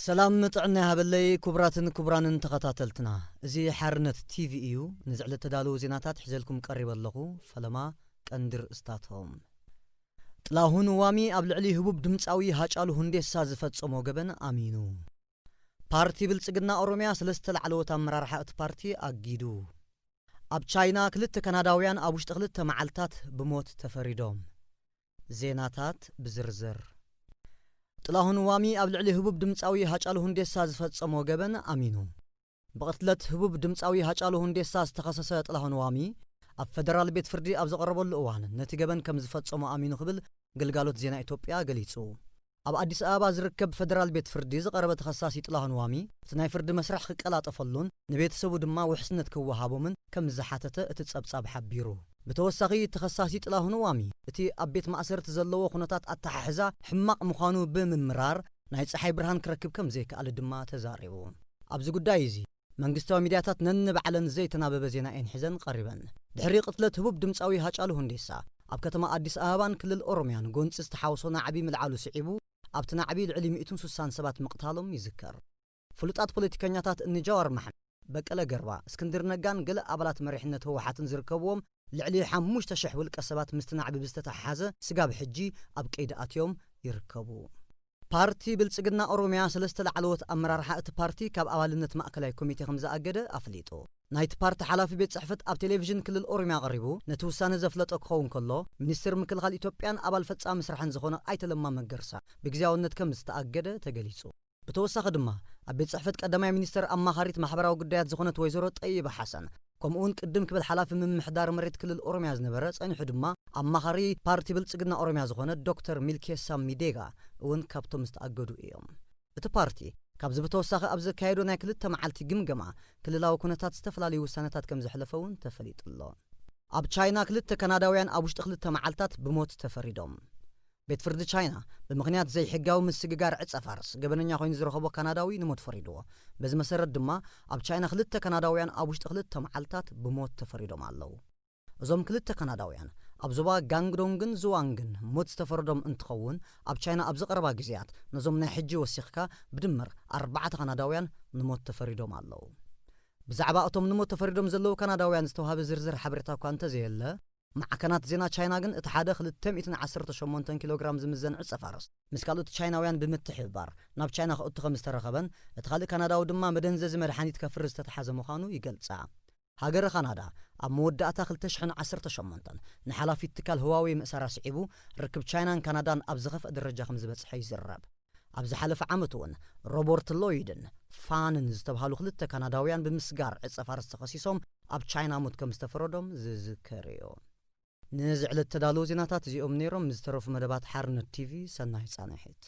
ሰላም ጥዕና ይሃበለይ ክቡራትን ክቡራንን ተኸታተልትና። እዚ ሓርነት ቲቪ እዩ። ንዝዕለት ተዳለዉ ዜናታት ሒዘልኩም ቀሪበ ኣለኹ። ፈለማ ቀንዲ ርእስታቶም። ጥላሁን ዋሚ ኣብ ልዕሊ ህቡብ ድምፃዊ ሃጫሉ ሁንዴሳ ዝፈጸሞ ገበን ኣሚኑ። ፓርቲ ብልጽግና ኦሮሚያ ሰለስተ ላዕለዎት ኣመራርሓ እቲ ፓርቲ ኣጊዱ። ኣብ ቻይና ክልተ ካናዳውያን ኣብ ውሽጢ ክልተ መዓልታት ብሞት ተፈሪዶም። ዜናታት ብዝርዝር። ጥላሁን ዋሚ ኣብ ልዕሊ ህቡብ ድምፃዊ ሃጫሉ ሁንዴሳ ዝፈጸሞ ገበን ኣሚኑ። ብቕትለት ህቡብ ድምፃዊ ሃጫሉ ሁንዴሳ ዝተኸሰሰ ጥላሁን ዋሚ ኣብ ፈደራል ቤት ፍርዲ ኣብ ዝቐረበሉ እዋን ነቲ ገበን ከም ዝፈጸሞ ኣሚኑ ክብል ግልጋሎት ዜና ኢትዮጵያ ገሊጹ። ኣብ ኣዲስ ኣበባ ዝርከብ ፈደራል ቤት ፍርዲ ዝቐረበ ተኸሳሲ ጥላሁን ዋሚ እቲ ናይ ፍርዲ መስርሕ ክቀላጠፈሉን ንቤተሰቡ ድማ ውሕስነት ክወሃቦምን ከም ዝሓተተ እቲ ጸብጻብ ሓቢሩ። ብተወሳኺ ተኸሳሲ ጥላሁን ዋሚ እቲ ኣብ ቤት ማእሰርቲ ዘለዎ ኩነታት ኣተሓሕዛ ሕማቕ ምዃኑ ብምምራር ናይ ጸሓይ ብርሃን ክረክብ ከም ዘይከኣለ ድማ ተዛሪቡ። ኣብዚ ጉዳይ እዚ መንግስታዊ ሚድያታት ነንባዕለን ዘይተናበበ ዜና እየን ሒዘን ቀሪበን። ድሕሪ ቅትለት ህቡብ ድምፃዊ ሃጫሉ ሁንዴሳ ኣብ ከተማ ኣዲስ ኣበባን ክልል ኦሮሚያን ጎንፂ ዝተሓወሶ ናዕቢ ምልዓሉ ስዒቡ ኣብቲ ናዕቢ ልዕሊ ሚእትን ስሳን ሰባት ምቕታሎም ይዝከር። ፍሉጣት ፖለቲከኛታት እኒ ጃዋር መሓመድ፣ በቀለ ገርባ፣ እስክንድር ነጋን ገለ ኣባላት መሪሕነት ህወሓትን ዝርከብዎም ልዕሊ ሓሙሽተ ሽሕ ውልቀ ሰባት ምስቲ ናዕቢ ብዝተተሓሓዘ ስጋብ ሕጂ ኣብ ቀይዲ ኣትዮም ይርከቡ። ፓርቲ ብልጽግና ኦሮሚያ ሰለስተ ላዕለዎት ኣመራርሓ እቲ ፓርቲ ካብ ኣባልነት ማእከላይ ኮሚቴ ከም ዝኣገደ ኣፍሊጡ። ናይቲ ፓርቲ ሓላፊ ቤት ጽሕፈት ኣብ ቴሌቪዥን ክልል ኦሮሚያ ቀሪቡ ነቲ ውሳነ ዘፍለጠ ክኸውን ከሎ፣ ሚኒስትር ምክልኻል ኢትዮጵያን ኣባል ፈጻሚ ስራሕን ዝኾነ ኣይተ ለማ መገርሳ ብግዜያውነት ከም ዝተኣገደ ተገሊጹ። ብተወሳኺ ድማ ኣብ ቤት ጽሕፈት ቀዳማይ ሚኒስተር ኣማኻሪት ማሕበራዊ ጉዳያት ዝኾነት ወይዘሮ ጠይባ ሓሰን፣ ከምኡውን ቅድም ክብል ሓላፊ ምምሕዳር መሬት ክልል ኦሮሚያ ዝነበረ፣ ጸኒሑ ድማ ኣማኻሪ ፓርቲ ብልጽግና ኦሮሚያ ዝኾነ ዶክተር ሚልኬሳ ሚዴጋ እውን ካብቶም ዝተኣገዱ እዮም። እቲ ፓርቲ ካብዚ ብተወሳኺ ኣብ ዘካየዶ ናይ ክልተ መዓልቲ ግምገማ ክልላዊ ኩነታት ዝተፈላለዩ ውሳነታት ከም ዘሕለፈ እውን ተፈሊጡ ኣሎ። ኣብ ቻይና ክልተ ካናዳውያን ኣብ ውሽጢ ክልተ መዓልታት ብሞት ተፈሪዶም። ቤት ፍርዲ ቻይና ብምኽንያት ዘይሕጋዊ ምስግጋር ዕጸ ፋርስ ገበነኛ ኮይኑ ዝረኸቦ ካናዳዊ ንሞት ፈሪድዎ። በዚ መሰረት ድማ ኣብ ቻይና ክልተ ካናዳውያን ኣብ ውሽጢ ክልተ መዓልታት ብሞት ተፈሪዶም ኣለዉ። እዞም ክልተ ካናዳውያን ኣብ ዞባ ጋንግዶንግን ዝዋንግን ሞት ዝተፈረዶም እንትኸውን፣ ኣብ ቻይና ኣብ ዝቐረባ ግዜያት ነዞም ናይ ሕጂ ወሲኽካ ብድምር ኣርባዕተ ካናዳውያን ንሞት ተፈሪዶም ኣለዉ። ብዛዕባ እቶም ንሞት ተፈሪዶም ዘለዉ ካናዳውያን ዝተዋህበ ዝርዝር ሓበሬታ እኳ እንተዘየለ፣ ማዕከናት ዜና ቻይና ግን እቲ ሓደ ክልተ ሚእትን ዓሰርተ ሸሞንተን ኪሎ ግራም ዝምዘን ዕጸ ፋርስ ምስ ካልኦት ቻይናውያን ብምትሕብባር ናብ ቻይና ክእቱ ከም ዝተረኸበን እቲ ካልእ ካናዳዊ ድማ መደንዘዚ መድሓኒት ከፍሪ ዝተተሓዘ ምዃኑ ይገልጻ። ሃገረ ካናዳ ኣብ መወዳእታ ክልተ ሽሕን ዓሰርተ ሸሞንተን ንሓላፊት ትካል ህዋዌ ምእሳራ ስዒቡ ርክብ ቻይናን ካናዳን ኣብ ዝኸፍአ ደረጃ ከም ዝበጽሐ ይዝረብ። ኣብ ዝሓለፈ ዓመት እውን ሮበርት ሎይድን ፋንን ዝተባህሉ ክልተ ካናዳውያን ብምስጋር ዕጸ ፋርስ ተኸሲሶም ኣብ ቻይና ሞት ከም ዝተፈረዶም ዝዝከር እዩ። ንዚ ዕለት ተዳለዉ ዜናታት እዚኦም ነይሮም። ንዝተረፉ መደባት ሓርነት ቲቪ ሰናይ ጻንሒት።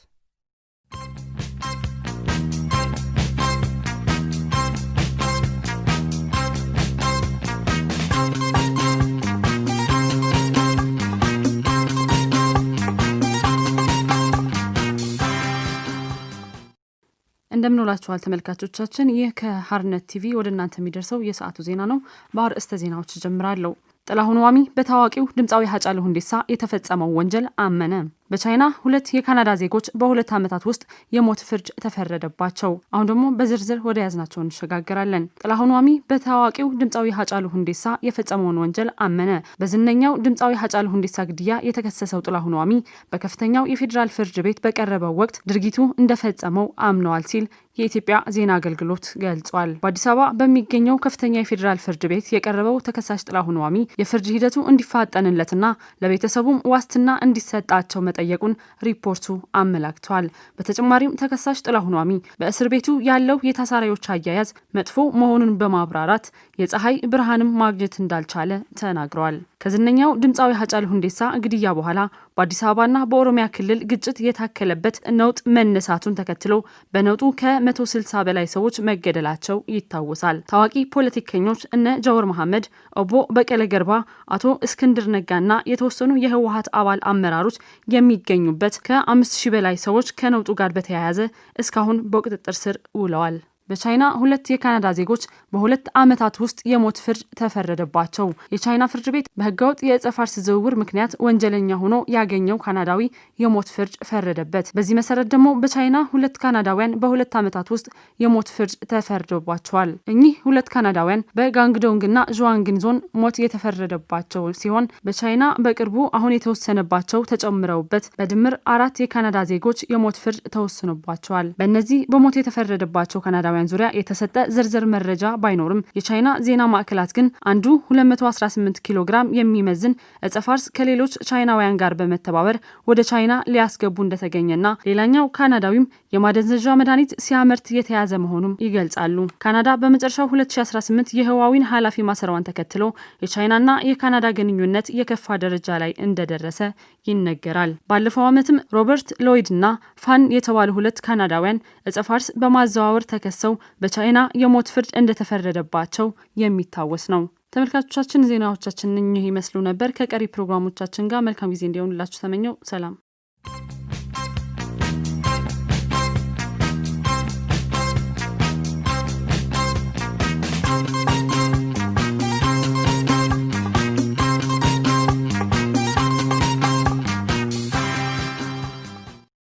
እንደምን ውላችኋል ተመልካቾቻችን። ይህ ከሐርነት ቲቪ ወደ እናንተ የሚደርሰው የሰዓቱ ዜና ነው። በአርእስተ ዜናዎች እጀምራለሁ። ጥላሁን ዋሚ በታዋቂው ድምፃዊ ሃጫሉ ሁንዴሳ የተፈጸመው ወንጀል አመነ። በቻይና ሁለት የካናዳ ዜጎች በሁለት ዓመታት ውስጥ የሞት ፍርድ ተፈረደባቸው። አሁን ደግሞ በዝርዝር ወደ ያዝናቸው እንሸጋገራለን። ጥላሁን ዋሚ በታዋቂው ድምፃዊ ሃጫሉ ሁንዴሳ የፈጸመውን ወንጀል አመነ። በዝነኛው ድምፃዊ ሃጫሉ ሁንዴሳ ግድያ የተከሰሰው ጥላሁን ዋሚ በከፍተኛው የፌዴራል ፍርድ ቤት በቀረበው ወቅት ድርጊቱ እንደፈጸመው አምነዋል ሲል የኢትዮጵያ ዜና አገልግሎት ገልጿል። በአዲስ አበባ በሚገኘው ከፍተኛ የፌዴራል ፍርድ ቤት የቀረበው ተከሳሽ ጥላሁን ዋሚ የፍርድ ሂደቱ እንዲፋጠንለትና ለቤተሰቡም ዋስትና እንዲሰጣቸው መጠየቁን ሪፖርቱ አመላክቷል። በተጨማሪም ተከሳሽ ጥላሁን ዋሚ በእስር ቤቱ ያለው የታሳሪዎች አያያዝ መጥፎ መሆኑን በማብራራት የፀሐይ ብርሃንም ማግኘት እንዳልቻለ ተናግረዋል። ከዝነኛው ድምፃዊ ሃጫሉ ሁንዴሳ ግድያ በኋላ በአዲስ አበባና በኦሮሚያ ክልል ግጭት የታከለበት ነውጥ መነሳቱን ተከትሎ በነውጡ ከመቶ ስልሳ በላይ ሰዎች መገደላቸው ይታወሳል። ታዋቂ ፖለቲከኞች እነ ጃዋር መሐመድ፣ ኦቦ በቀለ ገርባ፣ አቶ እስክንድር ነጋና የተወሰኑ የህወሓት አባል አመራሮች የሚገኙበት ከአምስት ሺህ በላይ ሰዎች ከነውጡ ጋር በተያያዘ እስካሁን በቁጥጥር ስር ውለዋል። በቻይና ሁለት የካናዳ ዜጎች በሁለት ዓመታት ውስጥ የሞት ፍርድ ተፈረደባቸው። የቻይና ፍርድ ቤት በህገወጥ የእጸ ፋርስ ዝውውር ምክንያት ወንጀለኛ ሆኖ ያገኘው ካናዳዊ የሞት ፍርድ ፈረደበት። በዚህ መሰረት ደግሞ በቻይና ሁለት ካናዳውያን በሁለት ዓመታት ውስጥ የሞት ፍርድ ተፈርዶባቸዋል። እኚህ ሁለት ካናዳውያን በጋንግዶንግና ዥዋንግን ዞን ሞት የተፈረደባቸው ሲሆን በቻይና በቅርቡ አሁን የተወሰነባቸው ተጨምረውበት በድምር አራት የካናዳ ዜጎች የሞት ፍርድ ተወስኖባቸዋል። በእነዚህ በሞት የተፈረደባቸው ካናዳውያን ዙሪያ የተሰጠ ዝርዝር መረጃ ባይኖርም የቻይና ዜና ማዕከላት ግን አንዱ ሁለት መቶ አስራ ስምንት ኪሎ ግራም የሚመዝን እጸ ፋርስ ከሌሎች ቻይናውያን ጋር በመተባበር ወደ ቻይና ሊያስገቡ እንደተገኘና ሌላኛው ካናዳዊም የማደንዘዣ መድኃኒት ሲያመርት የተያዘ መሆኑም ይገልጻሉ። ካናዳ በመጨረሻው ሁለት ሺ አስራ ስምንት የህዋዊን ኃላፊ ማሰሯን ተከትሎ የቻይናና የካናዳ ግንኙነት የከፋ ደረጃ ላይ እንደደረሰ ይነገራል። ባለፈው ዓመትም ሮበርት ሎይድ እና ፋን የተባሉ ሁለት ካናዳውያን እጸ ፋርስ በማዘዋወር ተከሰው በቻይና የሞት ፍርድ እንደተፈረደባቸው የሚታወስ ነው። ተመልካቾቻችን፣ ዜናዎቻችን እኚህ ይመስሉ ነበር። ከቀሪ ፕሮግራሞቻችን ጋር መልካም ጊዜ እንዲሆንላችሁ ተመኘው። ሰላም።